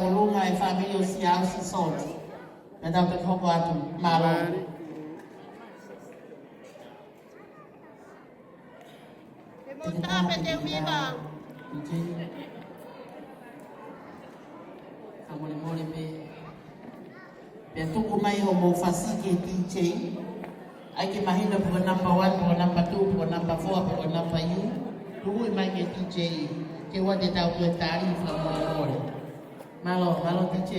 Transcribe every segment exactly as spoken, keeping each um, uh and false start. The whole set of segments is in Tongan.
ʻolunga e fāmili ʻo Siaosi Salt. Pea tau toki hoko atu. Mālō. Te ke taha pē te umi vau. Fakamolemole pē. Pea tuku mai hoʻomou fasi ki he D J. ʻAi ke mahino pe ko e namba one, pe ko e namba two, pe ko e namba four, pe ko e namba U. Tuku mai ki he D J. Ke ʻoua te tau toe tali, fakamolemole. Mālō, mālō D J.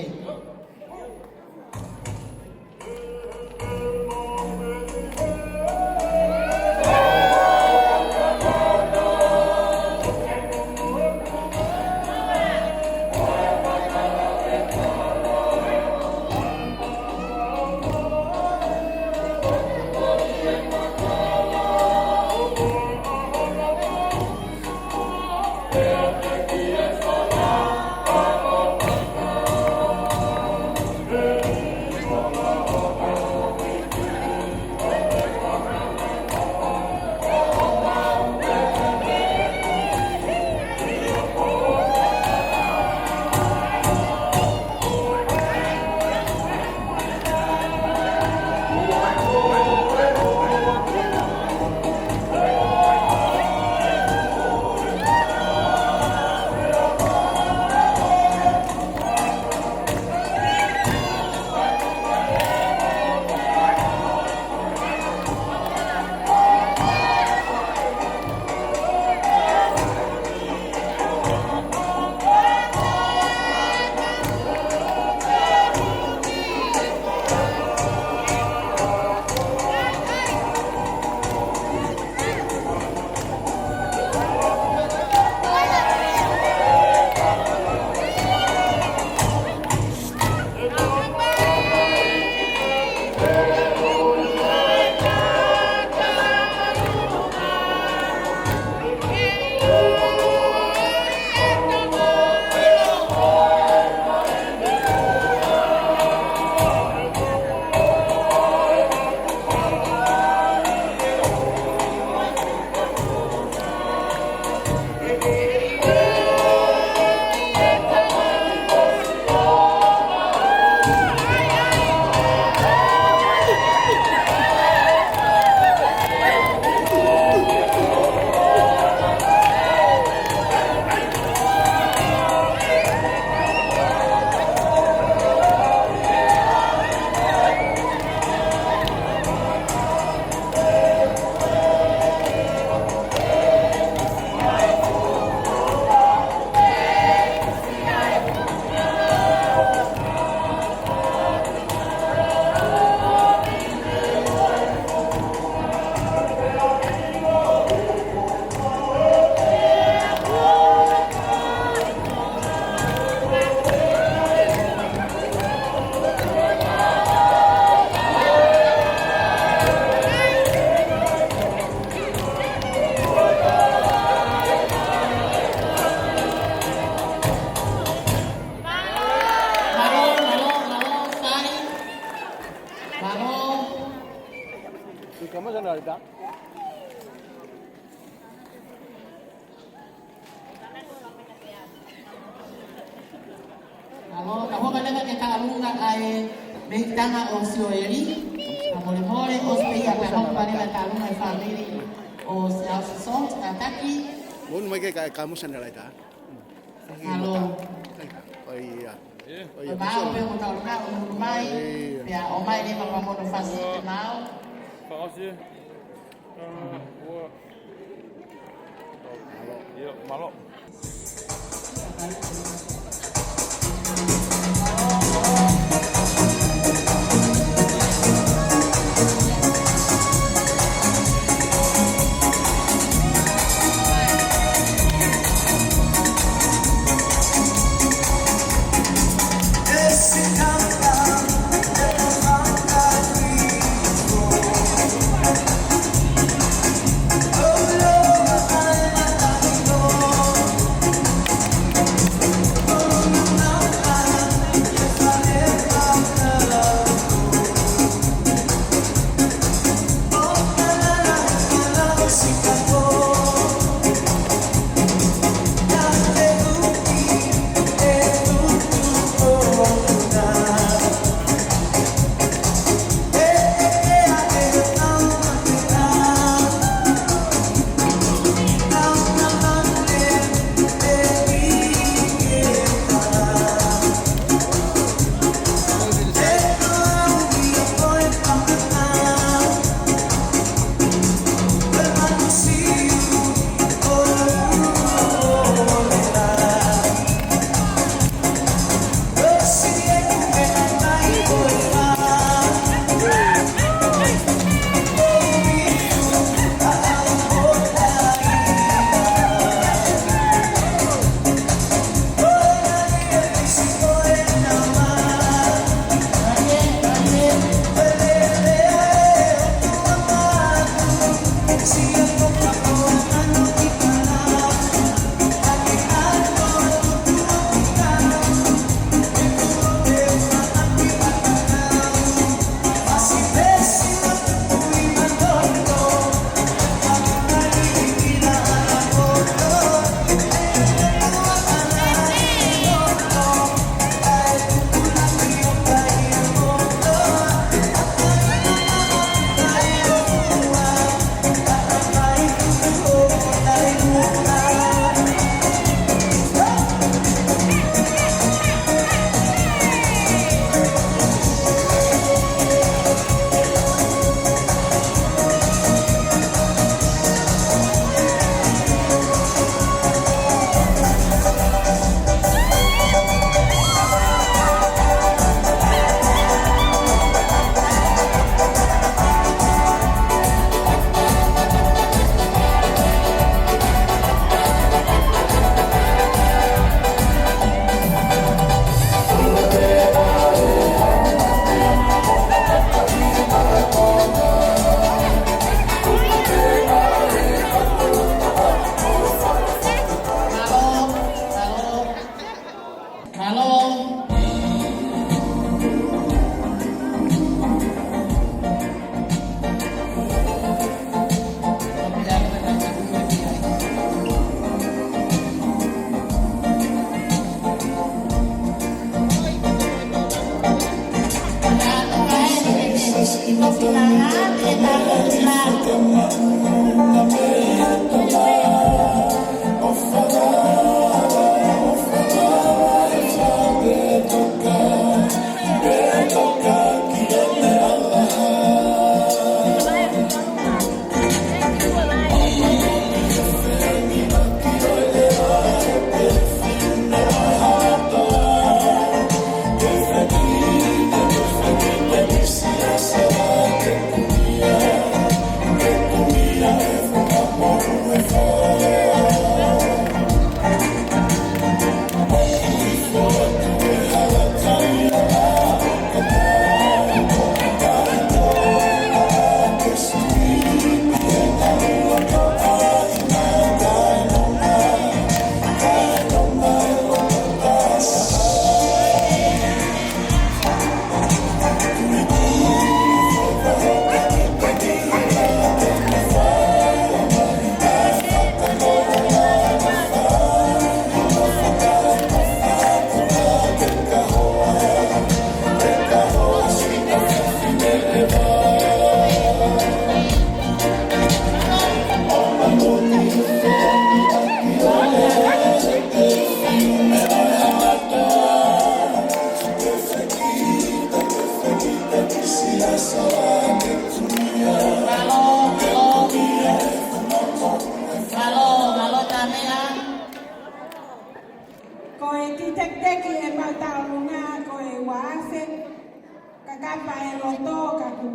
Mālō, mālō, mālō, Sali. Mālō. Tuku mai sana rita. Mālō, ka hoko leva ke taʻalunga ʻa e mehikitanga ʻo Sioeli. Fakamolemole, ʻosi pē ia ka hoko leva taʻalunga e fāmili ʻo Siaosi Salt, kātaki. Mo unu mai ke ka, ka mo sana laita. Mālō. ʻO ia. ʻO ia. Mālō pē mo taʻalunga ʻo unu mai. ʻO ia. Pea ʻomai leva mo hono fasi te mau. Fasi. Mālō. Hello. Mālō, mālō. Mālō, mālō Tāmea. Ko e kiʻi tekiteki ʻemau tauʻolunga ko e uaafe. Ka kapau ʻe loto ka ku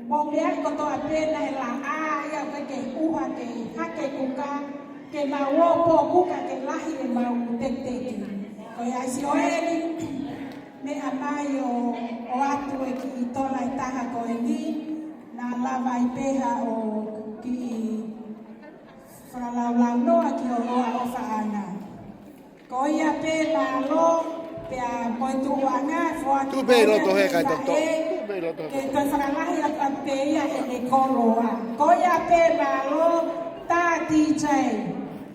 mou meʻa kotoa pē naʻe laʻā ia ʻoku ʻikai ke ʻuha ke hake kuka, ke mau ō pō kuka ke lahi ʻemau tekiteki. Ko e ʻasi ʻo eni, meʻa mai ʻo, ʻoatu e kiʻi tola ʻe taha ko eni, naʻa lava ai pē haʻo kiʻi fakalaulaunoa ki ʻOhoa ʻOfaʻanga. Ko ia pē mālō, pea mo e tuʻuʻanga, foaki Tuʻu pē ʻi loto he kai toto. Tuʻu pē ʻi loto he kai toto. Ke toe fakalahi atu pē ia ʻene koloa. Ko ia pē mālō, tā D J.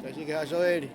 Taisi ke haso eli.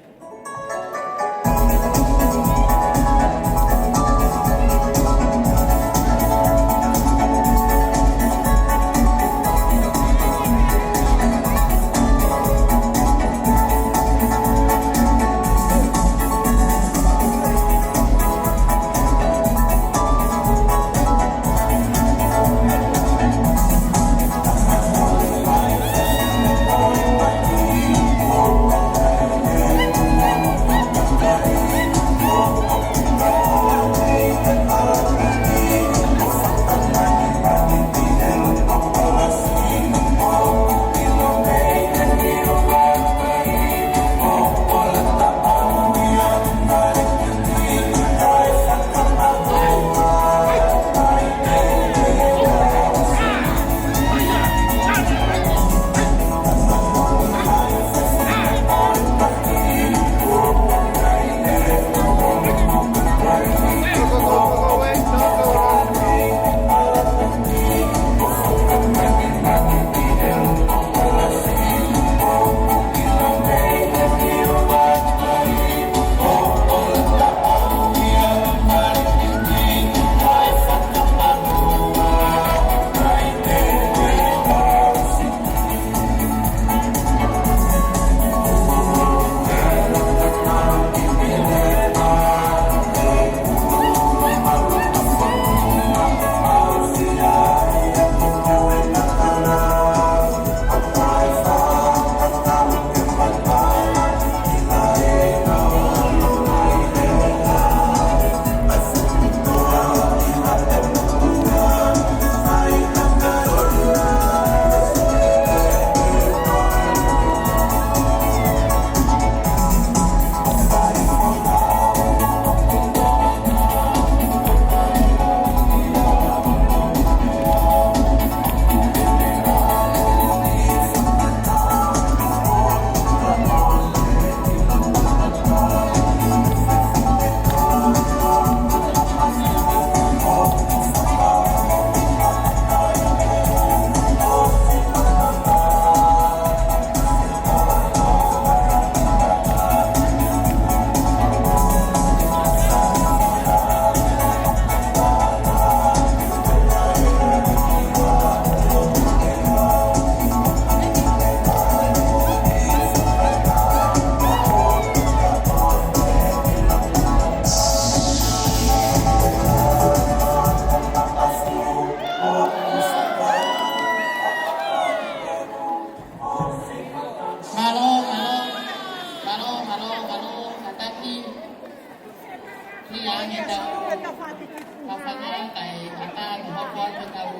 Ka fanga kae ʻatā ke hoko atu ʻetau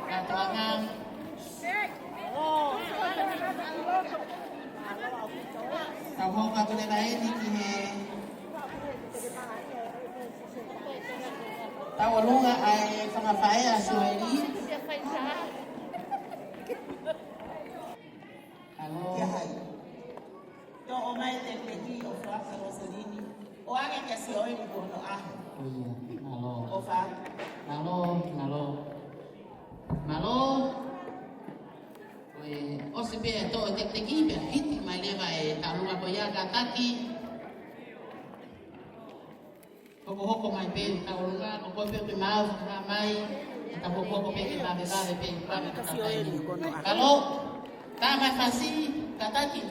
kātoanga. Tau hoko atu leva eni ki he tauʻolunga ʻa e fanga faʻē ʻa Sioeli. Halo. Kia hai? Toʻo mai e tepeki ʻo Fuata Loselini. ʻOange kia Sioeli ko hono ʻaho. ʻIo, mālō. ʻOfa. Mālō, mālō. Mālō. Ko e ʻosi pē ʻa e toʻo e tepeki pea hiki mai leva e tauʻolunga ko ia kātaki. Hokohoko mai pē tauʻolunga, ko koe pē ʻoku ke maau, fakahā mai, ʻe ta hokohoko pē ke vavevave pē, vave pē ka taimi. Mālō, tā mai fasi, kātaki.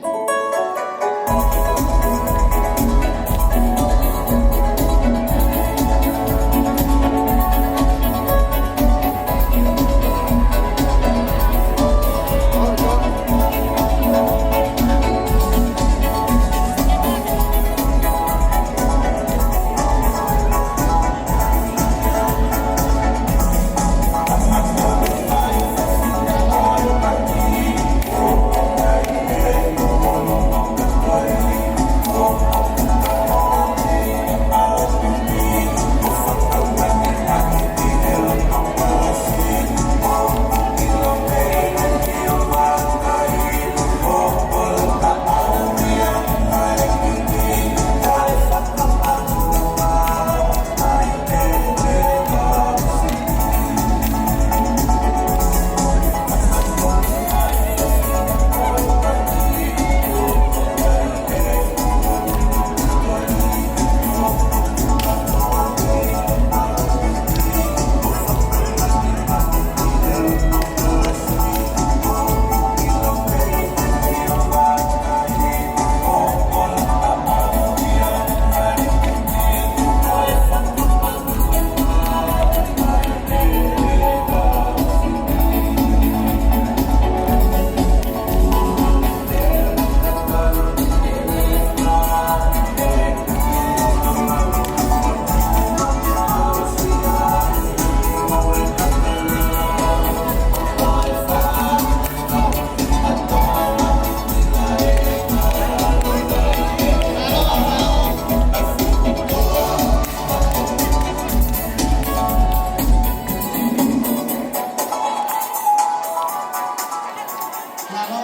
Mālō,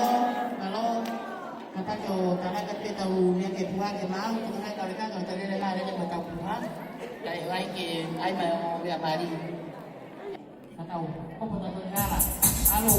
mālō. Kapau te u tala ka te tau mea ke puha ke mau, tu ngai kau leka kau tale le la le le mo tau puha. Kae ʻai ke ʻai mai ʻo mea mali. Ka tau, ko po tau tau ngala. Alo.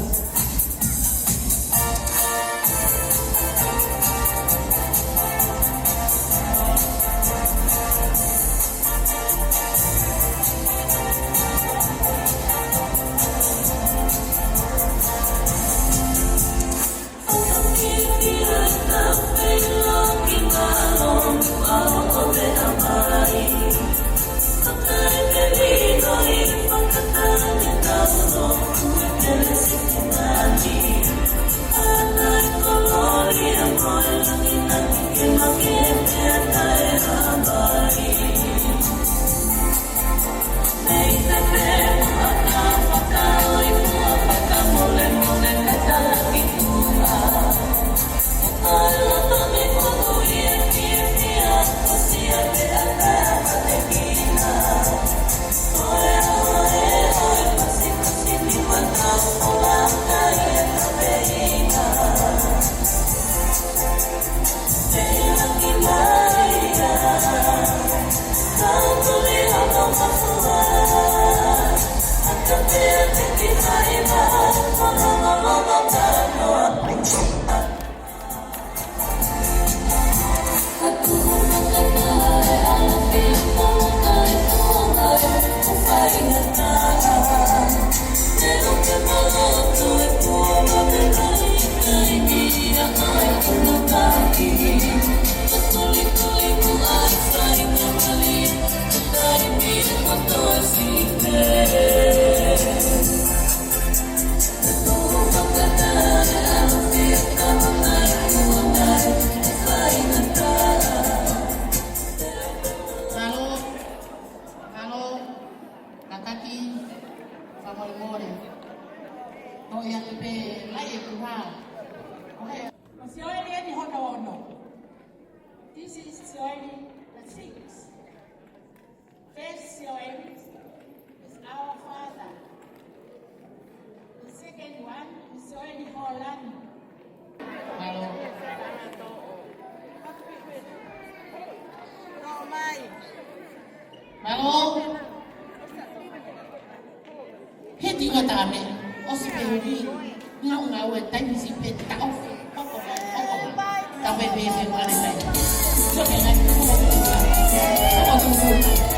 Joel the sixth. First Joel is Our Father. The second one is Joel Holland. Mālō. Mālō. He ʻikai ke tā meʻa, ʻosi pē huli, ngāue ngāue taimi si pē taʻofi, poko mai, poko mai. Tau pē pē pē male mai. Sio ke ngai, poko mai. Poko tuku.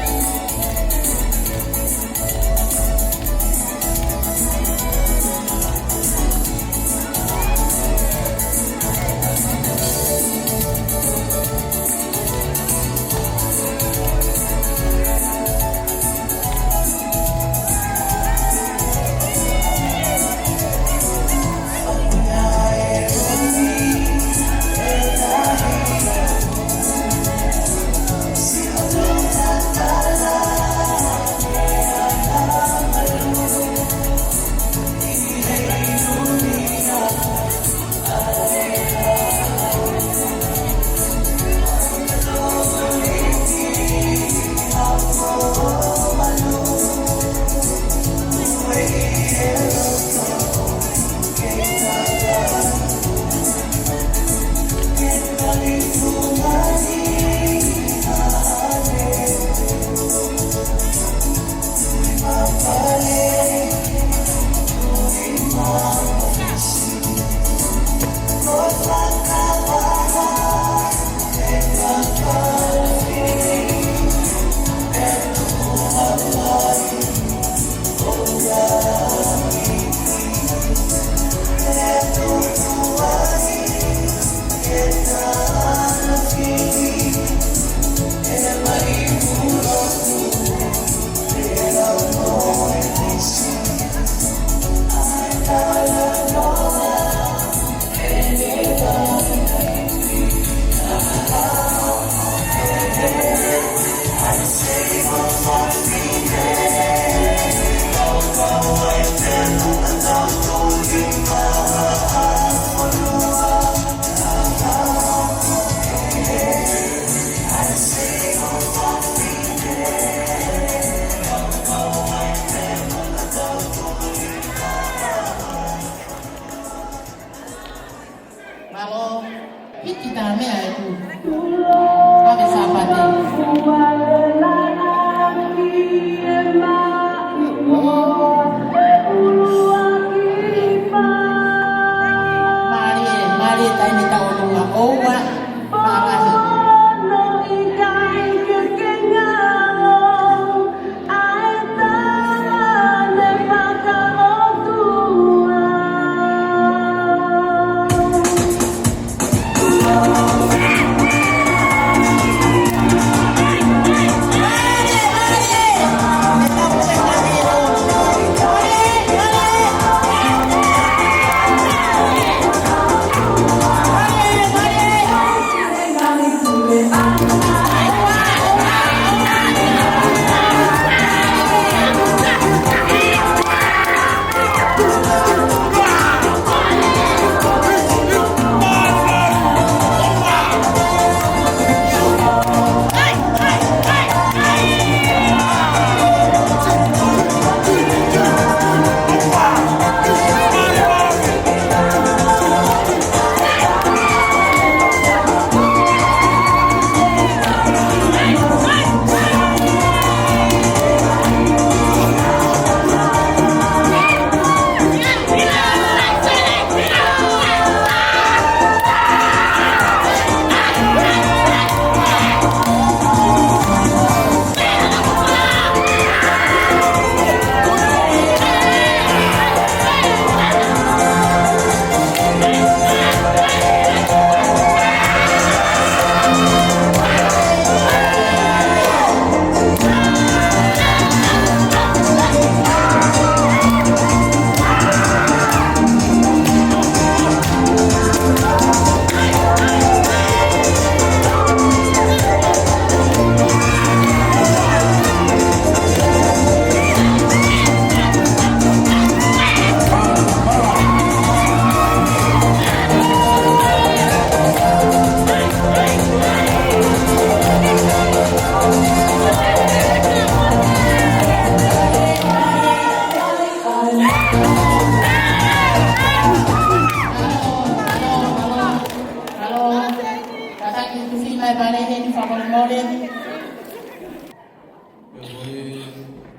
Ko e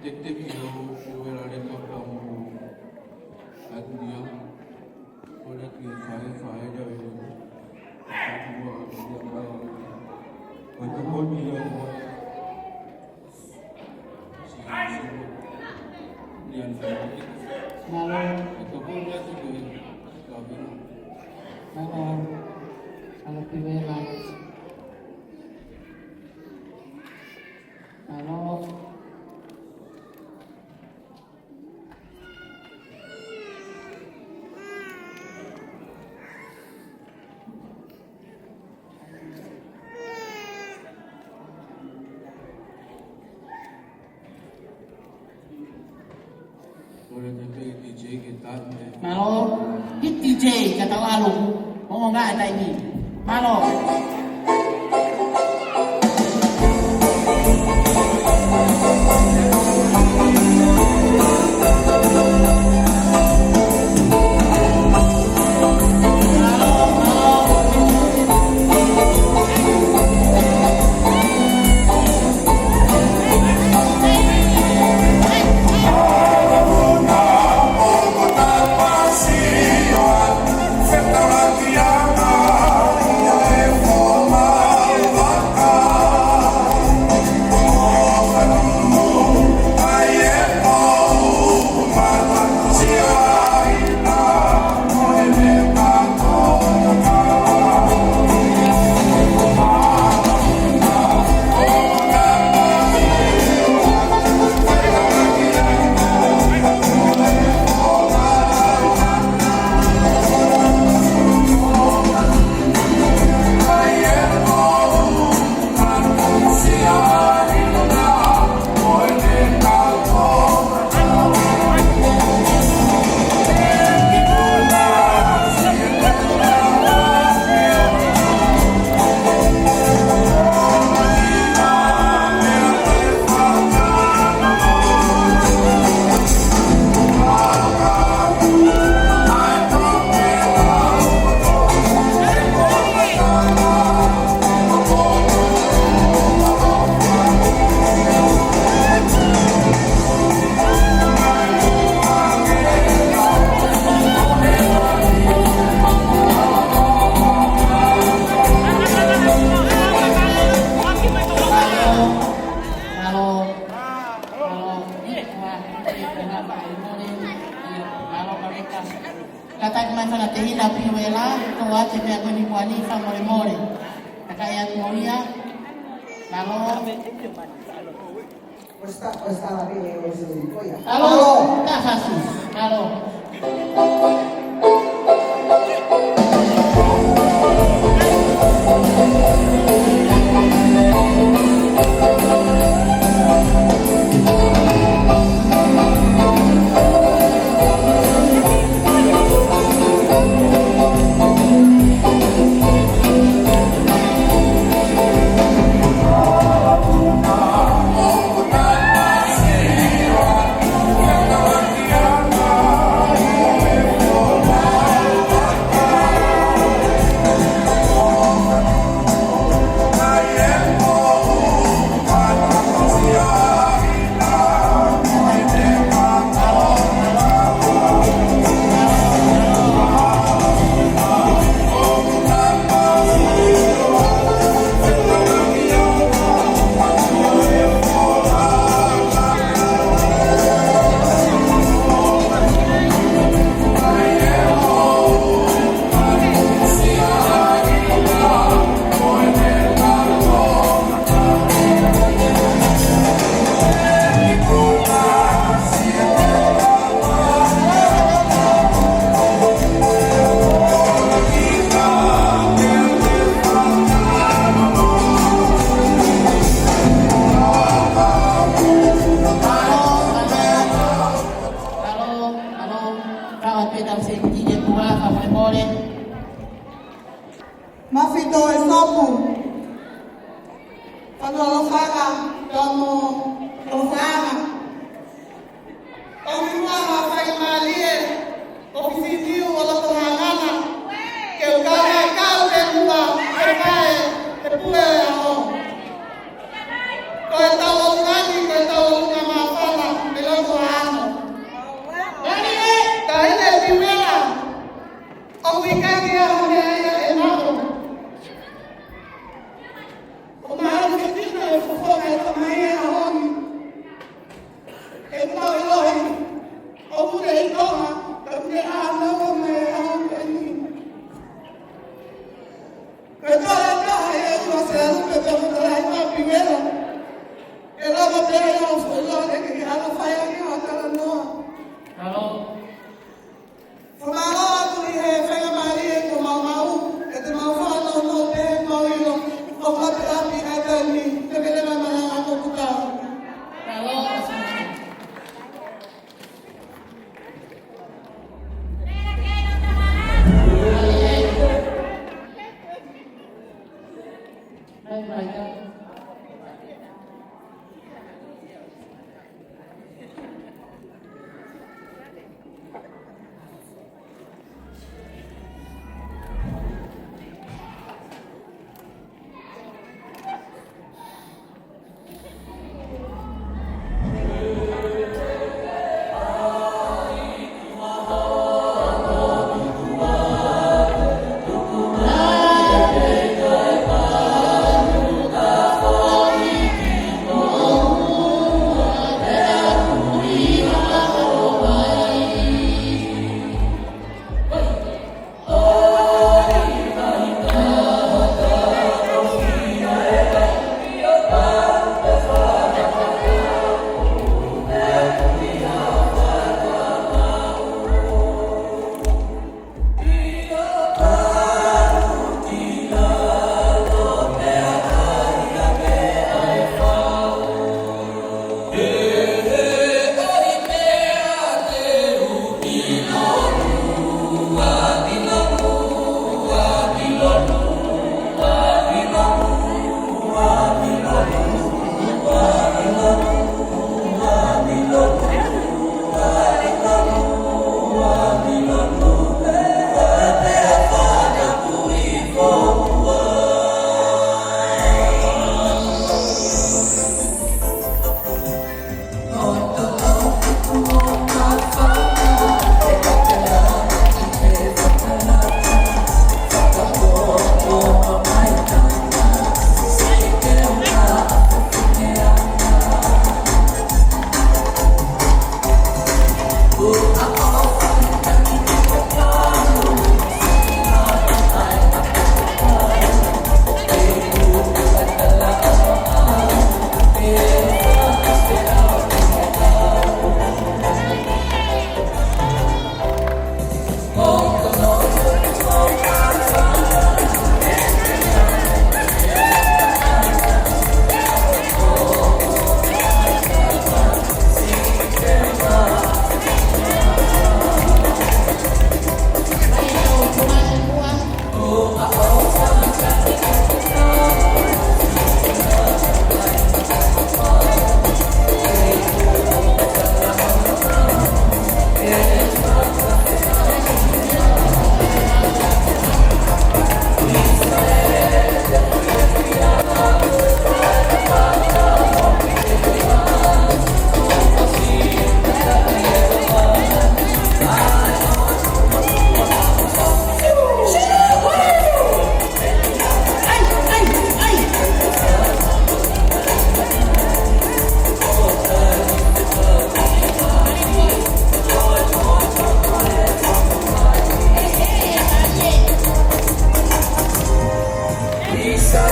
tētē ki he ʻOtua ʻa e lale papa mo ʻAtilia. Ko e laki e fai fai da e ʻatua ʻa ʻAtilia. Ko e tokoni ia ko e si si ni an fai. Mālō. Ko e tokoni atu ko e kavena. Mālō. Mālō ki vela. Mālō. Mālō. Hit D J, ka tau ʻalu. Ongo ngā e taimi. Mālō. Kātaki mai fana te hina piuela, ko ate mea koni kuani fa mole mole. Takai atu mo ia, mālō. Alo, ta fasi. Alo. Mālō, mālō. Kau atu e tau se ki he kua, ka mole mole. Mafito e sopu. Fanu alofaga, tomo alofaga. Tomi mua ha fai malie, o fisiniu o loto hangana. Ke uka e kau ke mua, ke kae, ke pue aho. Ko e tau o ngani, ko e tau ʻi Tonga, ka ʻoku ne ʻi Tonga, ka ʻoku ne ʻānaua mai ʻa e ʻaho ko eni. Ko e tala ʻe taha ʻe ua selau pē ko e tala ʻe taha pē vela. ʻE lava pē ia ʻo foʻi loa ke ke hala fai ange ʻa e talanoa. Mālō. Fakamālō atu ʻi he faingamālie kuo mau maʻu, ʻe te mau fakanounou pē mau ʻilo, ʻo ka pē ʻapi ʻa e taimi, te mele mai malanga ko kutau. Mālō.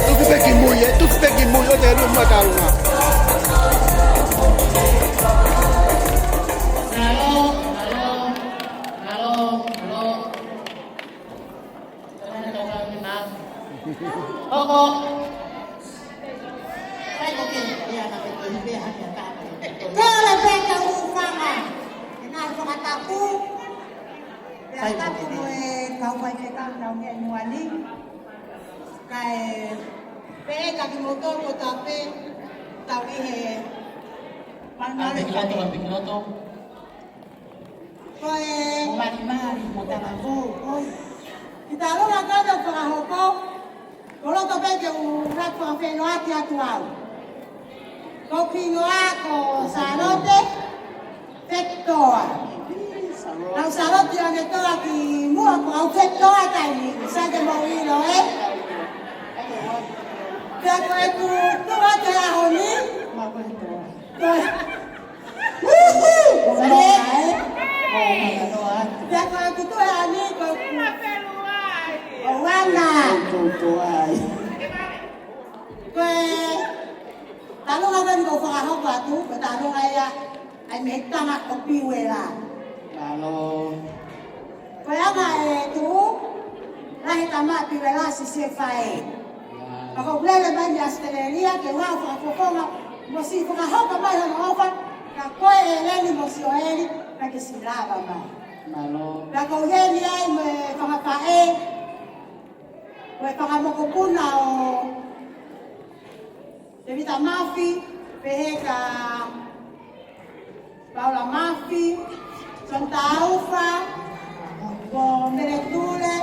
Tuku pē ki mui, ē, tuku pē ki mui, ʻo te ru ma ka runga. Mālō, mālō, mālō, mālō. Hoko. Kole pē ka u fanga. ʻE na fakatapu. Pea tapu mo e kau faifekau naʻa nau ʻi muʻa ni. Kae pehē kiate kimoutolu kotoa pē, tau ʻi he malumalu. Piki loto, piki loto. Ko e malimali mo tama kou, ʻoi. Ki tā lona kata fakahoko, ko loto pē ke u fakafenoaki atu au. Ko kinoa ko Sālote Fekitoa. Kau Sālote ʻo ne toa ki muʻa ko au Fekitoa taimi, sai ke mou ʻilo, ē? Pea ko ʻeku tuʻu atu he ʻaho ni, ko e, ko e Ko ai. Ko e talunga ko eni ʻoku ou fakahoko atu, ko e talunga ia ʻa e meʻa tama ʻo Piuela. Mālō. Ko e anga e tuʻu, lahi e tama ʻa Piuela, siʻisiʻi e faʻē. Mālō. Pea ko ʻeku lele mai mei ʻAositelēlia, ke u haʻu ʻo fakafofonga mo siʻi fakahoko mai hono ʻofa, ka ko e ʻEleni mo Sioeli, pea ke siʻi lava mai. Mālō. Pea ko ʻeni ai mo e fanga faʻē, ko e fanga mokopuna ʻo Tevita Mafi, pehē kia Paula Mafi, John Taufa, ko Meletule,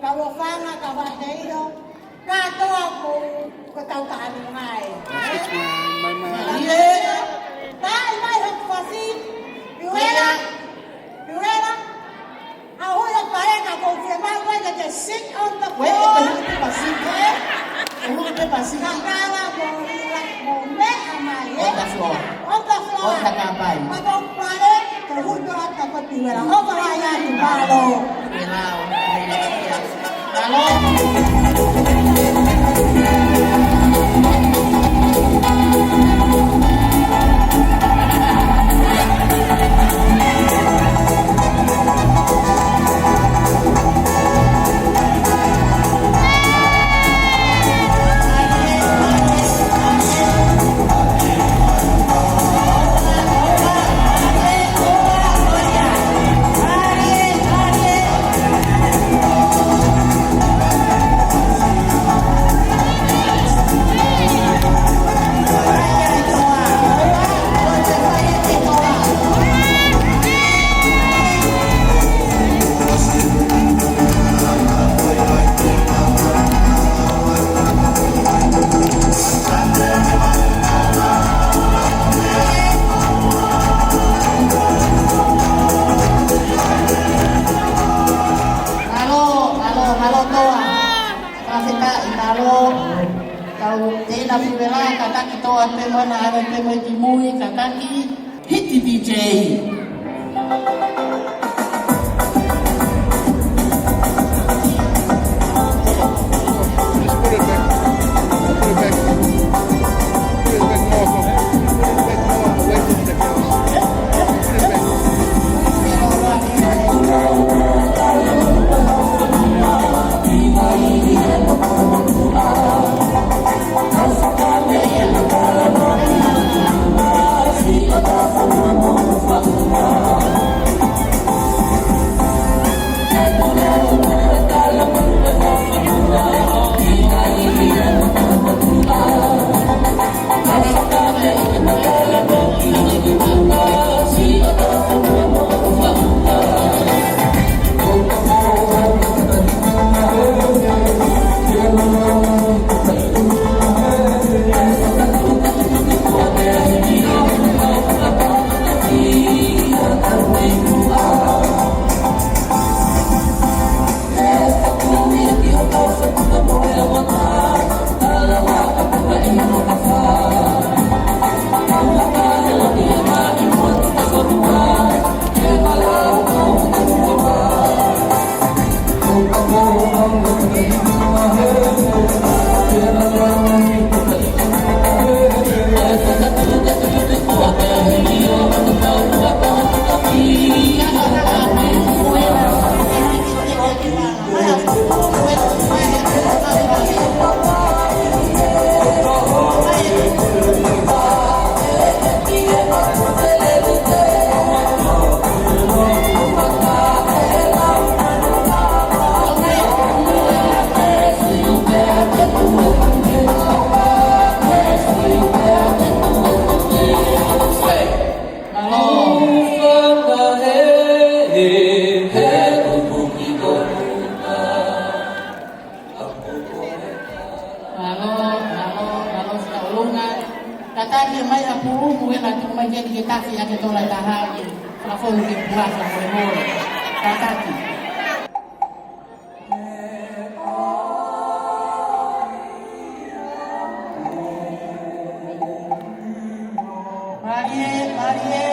Paula Fanga, Kavaheiro, kātoa ko, ko tau taʻanu mai. Mālō. Taʻi mai hoku fasi, Piuela, Piuela. Haʻu ʻo pale ka kou fiemaʻu koe ke ke sit on the floor. Wait, ʻe hui ke pasi. Eh? ʻE hui ke pasi. Kakala mo ila mo meʻa mai, eh? On the floor. On the floor. On the kapai. Ka kou pale, ke hui ko ata ko Piuela. ʻOfa lahi atu, mālō. Mālō. Mālō. Mālō, mālō, mālō Toa. Fakafetaʻi, mālō. Kau teina Piuela, kātaki Toa pē mo ena ʻave pē mo e kimui, kātaki. Hit it, D J. Mālō, mālō, mālō Sikaulunga. Kātaki mai ʻa Pulumu ena tuku mai ke ni ke tafi ake tola taha ni. Fakafonu ke puaka mo e mole. Kātaki. Mālie, mālie.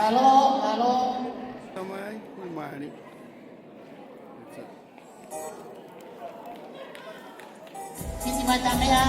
Mālō, mālō. Tamai, mālō. Kisi mai tamea.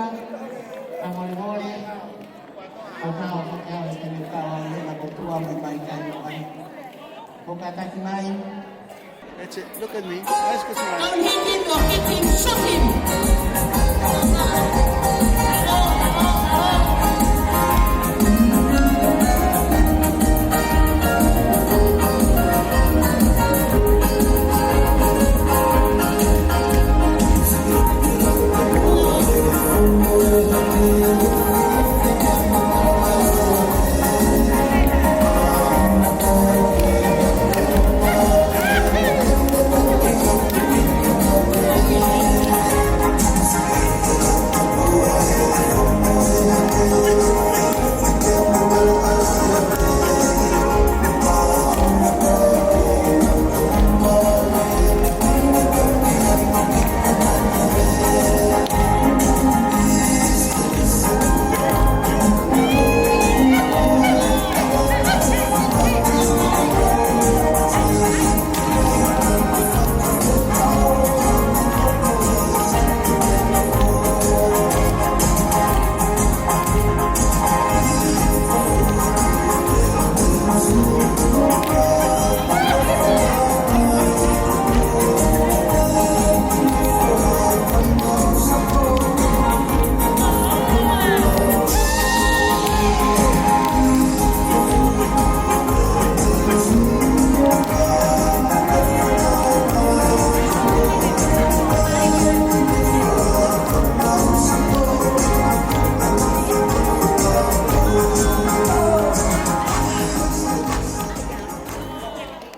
Ka molemole, ʻo tau ʻo fakahā ʻa e temi kau ʻa e ʻOtua mo e maʻi kai ʻo ai. ʻOku kātaki mai. That's it. Look at me. Ask a smile. Don't hit him, don't hit him, shoot him.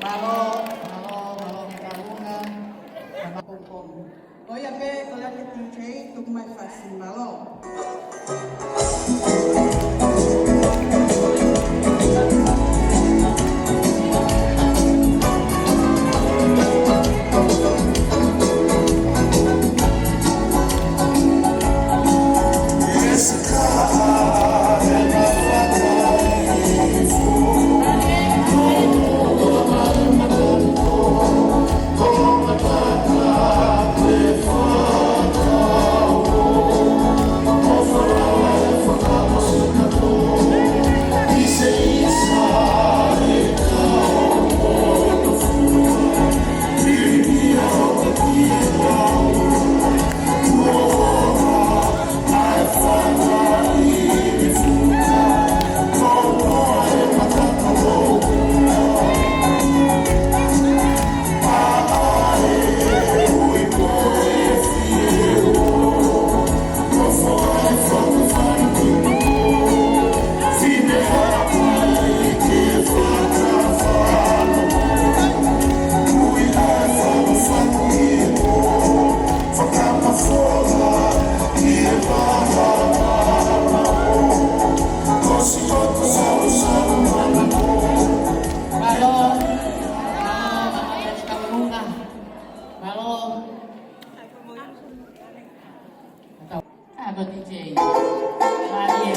Mālō, mālō, mālō, mālō. Ko ia pē, ko ia pē D J, tuku mai fasi, mālō. Mālō, mālō, mālō, mālō. Kātaki D J. Mālie.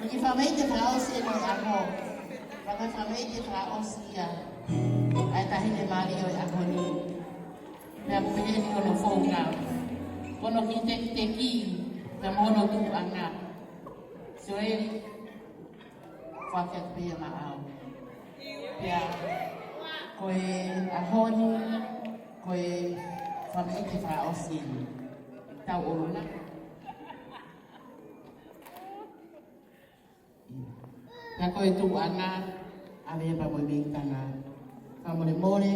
Ko e kiʻi fakamoʻoni fakaʻosi eni ʻo e ʻaho. Ko e kiʻi fakamoʻoni fakaʻosi ia ʻa e taʻahine mālie ʻo e ʻaho ni. Pea ko eni hono founga, ko hono kiʻi tekiteki, pea mo hono tuʻuʻanga. Sioeli, foaki atu pē ia maʻau. Pea ko e ʻaho ni, ko e fakamoʻoni fakaʻosi eni. Tau ʻolunga. Ka ko e tuʻuʻanga, ʻave ia pea mo e meʻitanga. Fakamolemole,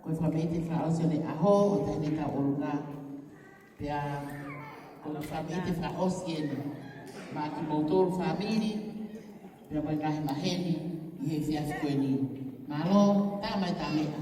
ko e fakamoʻoni fakaʻosi ʻo e ʻaho, ʻo e taʻahine tau ʻolunga. Pea ko e fakamoʻoni fakaʻosi eni maʻa kimoutolu fāmili, pea mo e ngaahi maheni ʻi he efiafi ko eni. Mālō, tā mai tā meʻa.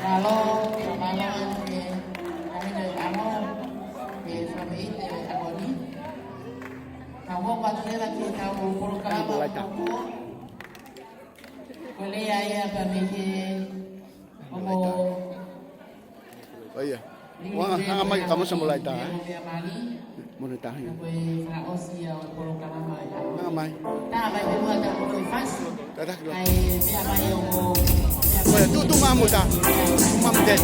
Mālō, mālō ʻaupito, ʻaupito, ʻaupito, ʻaupito. Ka ʻoku ʻoatu leva ki heʻetau polokalama ko ē. Ko e lea ia pea mei he ʻoku ʻOia. Ua, hanga mai ka mo sa mo laita, ē? Mo ne tahi. Hanga mai. Tātaki lo. ʻOia, tuʻu, tuʻu mai mo ta. Tuʻu mai mo te.